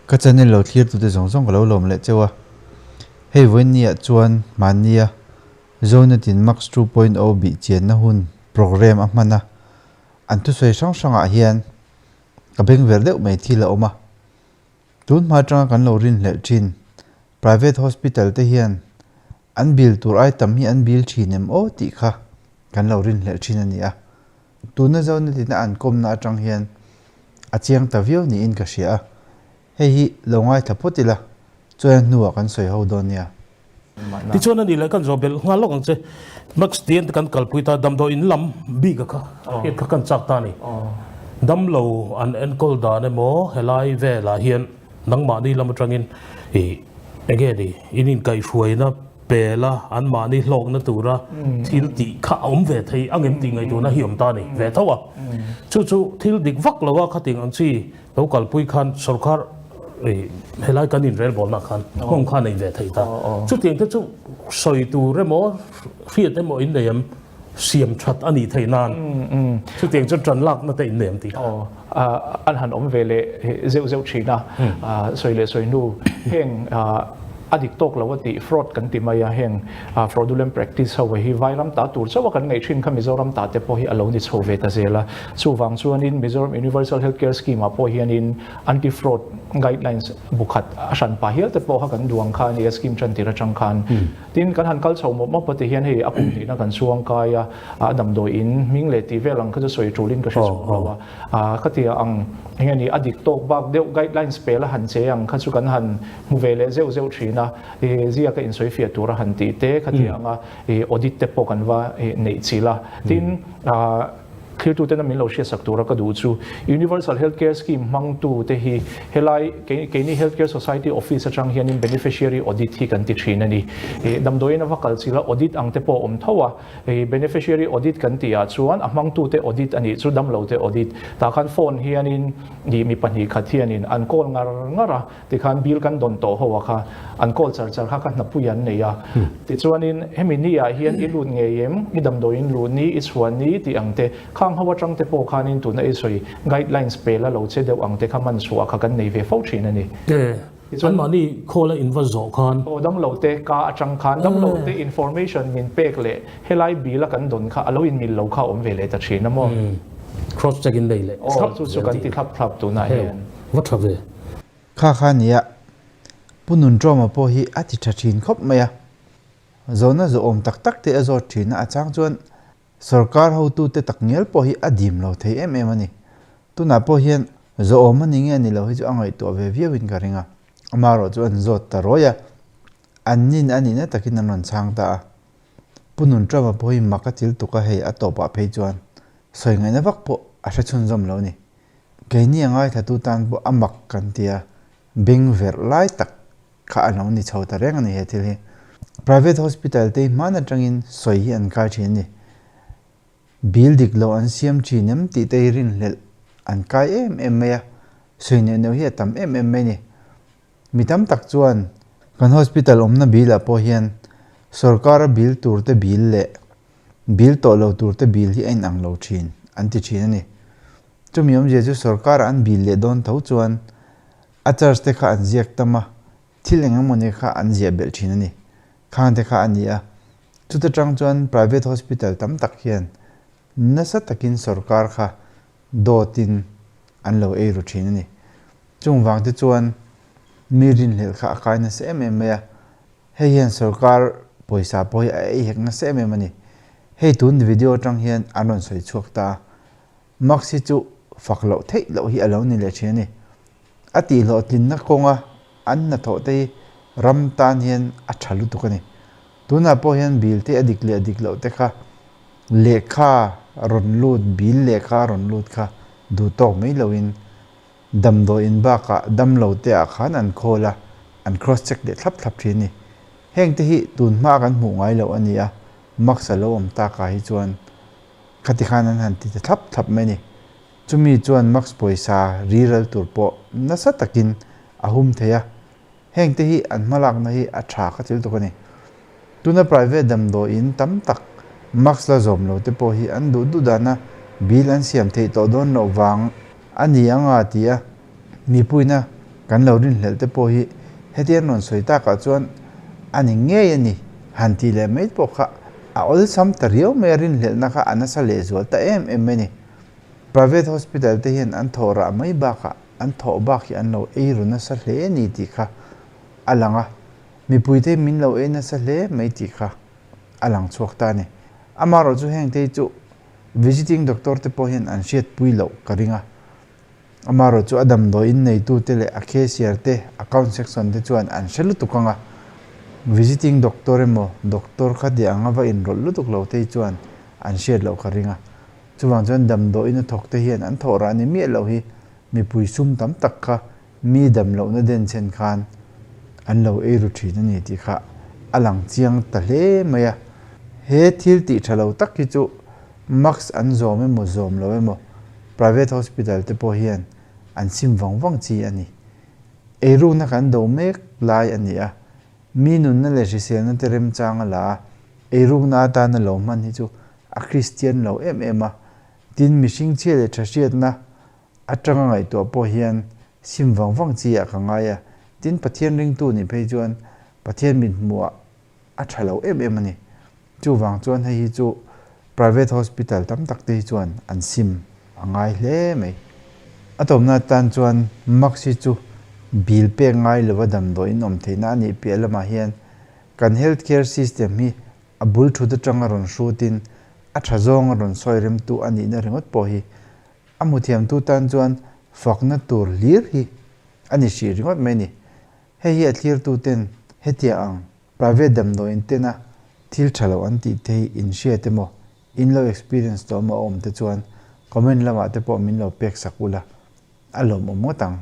Ka channel lo thlir tute zawng zawng ka lo lawm leh cheu a, hei vawiinniah chuan hmannia Zonetin Max 2.0 bih chianna hun programme a hman a, an thusawi hrang hrangah hian ka beng ver deuh mai thil a awm a. Tun hma atanga kan lo rinhlelh thin private hospital te hian an bill tur ai tam hi an bill thin em aw tih kha kan lo rinhlelh thin a ni a. Tuna Zonetina an kawmna atang hian a chiang ta viau niin ka hria a, hei hi lo ngaithla phawt ila chuan a hnuah kan sawi ho dawn nia. Tichuan a nih leh kan zawh belh nghal lawk ang che. Max Tien te kan kalpui ta damdawi in lam bik a kha hriat kha kan chak ta a ni. Damlo an enkawl dan emaw helai velah hian nangmahni lam atangin ih enge ni in inkaihhruaina pel a anmahni hlawkna tura thil tih kha a awm ve thei ang em tih ngaihtuahna hi awm ta a ni ve tho a. Chu chu thil dik vak lo a khating ang chi Lo kalpui khan sorkar helai kan inrelbawlna khan nghawng khan a inve thei ta. Chutiang te chu sawi tur emaw hriat emaw in nei em siam that a nih theih nan chutiang chu tan lakna te in nei em tih kha. An han awm ve leh zeuh zeuh thin a, sawi leh sawi hnu heng a dik tawk lo a tih fraud kan ti mai a, heng fraudulent practice ho hi Vairam ta tur chauh a kan ngaih thin kha Mizoram ta te pawh hi a lo ni chho ve ta zel a. Chuvang chuanin Mizoram Universal Health Care Scheme ah pawh hianin Anti-Fraud Guidelines bu khat a hran pah hial te pawh kha kan duang kha a ni a, scheme tan tir atang khan. Tin, kan han kal chho mawp mawp a ti hian hei a kum hnihna kan chuang kai a, a damdawi in hming leh tih vel ang kha chu sawi tulin ka hre chhuak lo a, ka ti ang eng nge ni a dik tawk bak deuh guidelines pel a han che ang kha chu kan han hmu ve leh zeuh zeuh thin a, ziaka insawifiah tur a han tih te kha ti ang a, audit te pawh kan va neih chilh a. Tin, Thiltuten a min lo hriatsak tura ka duh chu Universal Health Care Scheme hmangtu te hi helai keini Health Care Society Office atang hianin Beneficiary Audit hi kan ti thin a ni. Damdawiin a va kal chila audit ang te pawh a awm tho a, Beneficiary Audit kan tih ah chuan a hmangtute audit a nih chu damlote audit. Tah khan phone hianin mi pahnih khat hianin an call ngar ngar a. Tikhan bill kan dawn tawh ho a kha an call char char kha ka hnapui an nei a. Tichuanin hemi ni ah hian i lut ngei em, i damdawiin luh ni, i chhuah ni tih ang te, khang ho atang te pawh khanin tuna i sawi guidelines pe la lo che deuh ang te kha man chhuah kha kan nei ve fo thin a ni. Tichuan mahni call a in va zawh khan. Aw damlo te ka atang khan damlo te information min pek leh helai bill a kan dawn kha a lo in mil lo kha a awm ve leh ta thin a maw. Cross check in nei leh thlap. Aw chu chu kan ti thlap thlap tunah hian. Va tha ve. Kha kha nia, Pu Nunṭawma pawh hi a ti ṭha ṭhin khawp mai a. Zawhna zawhawm tak tak te a zawt ṭhin a, a chang chuan sorkar hotute tak ngial pawh hi a dim lo thei em em a ni. Tunah pawh hian zawhawm a ni nge ni lo hi chu a ngaihtuah ve viauin ka ring a. Amaherawh chu an zawt ta rawi a, an nin a nihna takin an rawn chhang ta a. Pu Nunṭawma pawh hi mak a til tuk a, hei a tawpah phei chuan sawi ngaihna vak pawh a hre chhunzawm lo a ni. Keini a ngaithlatu tan pawh a mak kan ti a, beng verh lai tak kha a lo ni chho ta reng a ni he thil hi. Private hospital te hi hman atangin sawi hi an kai thin a ni. Bill dik lo an siam thin em tih te hi rinhlelh an kai em em mai a, sawi neuh neuh hi a tam em em mai a ni. Mi tam tak chuan kan hospital awmna bill ah pawh hian sorkara bill tur te bill leh bill tawh lo tur te bill hi a inang lo thin an ti thin a ni. Chumi awmzia chu sorkar an bill leh dawn tho chuan a charge te kha an ziak tam a, thil eng emaw ni kha an ziah belh thin a ni. Khang te kha a ni a. Chuta tang chuan private hospital tam tak hian nasa takin sorkar kha dawtin an lo ei ru thin a ni. Chung vang te chuan mi rinhlelh kha a kai nasa em em mai a. Hei hian sorkar pawisa pawh hi a ei hek nasa em em a ni. Hei tun video atang hian an rawn sawi chhuak ta a. Max hi chu fak loh theih loh hi a lo ni leh thin a ni. A tihhlawhtlinna kawnga an hnathawh te hi ram tan hian a tha lutuk a ni. Tunah pawh hian bill te a dik leh dik loh te kha lehkha rawn lut, bill lehkha rawn lut kha duh tawk mai loin damdawiin bakah damlo te ah khan an khawl a, an cross check leh thlap thlap thin a ni. Heng te hi tun hmaa kan hmuh ngai loh a ni a, Max a lo awm takah hi chuan Khati khan an han ti ta thlap thlap mai a ni. Chumi chuan Max pawisa riral tur pawh nasa takin a hum thei a, hengte hi an hmalakna hi a tha kha thil tuk a ni. Tuna private damdawiin tam tak Max la zawm lo te pawh hi an duh duh dana bill an siam theih tawh dawn loh vang a ni anga ti a mipuina. Kan lo rinhlelh te pawh hi heti an rawn sawi takah chuan a ni ngei a ni han tih leh mai pawh kha a awlsam ta riau mai a, rinhlelhna kha a nasa lehzual ta em em mai a ni. Private hospital te hian an thawh rah mai bakah an thawh bak hi an lo ei ru nasa hle a ni tih kha a lang a, mipuite hi min lo ei nasa hle mai tih kha a lang chhuak ta a ni. Amaherawhchu hengte hi chu visiting doctor te pawh hian an hriatpui loh ka ring a. Amaherawh chu a damdawi in neitute leh a cashier te, account section te chuan an hre lutuk ang a, visiting doctor emaw doctor kha ti anga va inrawlh lutuk lo te hi chuan an hriat loh ka ring a. Chuvang chuan damdawi in a thawk te hian an thawh rah ni miah loh hi mipui sum tam tak kha mi dam lohna denchhen khan an lo ei ru thin a ni tih kha a lang chiang ta hle mai a. He thil tih tha lo tak hi chu Mask an zawm emaw zawm lo emaw private hospital te pawh hian an sim vang vang chi a ni. Eirukna kan do mek lai a ni a, mi nunna leh hriselna te remchang a la a, eirukna atana lo hman hi chu a Kristian lo em em a, tin mihring chhia leh tha hriatna atanga ngaihtuah pawh hian sim vang vang chi ah ka ngai a, tin Pathian ringtu nih phei chuan Pathian mithmuhah a tha lo em em a ni. Chuvang chuan hei hi chu private hospital tam tak te hi chuan an sim a ngai hle mai. A tawpna atan chuan mask hi chu bill pek ngai lova damdawi in awm theihna a nih piah lamah hian kan health care system hi a bul thut atanga rawn hrutin a tha zawnga rawn sawi remtu a nihna ringawt pawh hi a hmuthiamtu tan chuan fakna tur hlir hi a ni hrih ringawt mai a ni. Hei hi a thlirtuten hetiang ang private damdawiin tena thil tha lo an tih te hi in hriat emaw, in lo experience tawh emaw a awm te chuan comment lamah te pawh min lo pek sak ula, a lawmawm ngawt ang.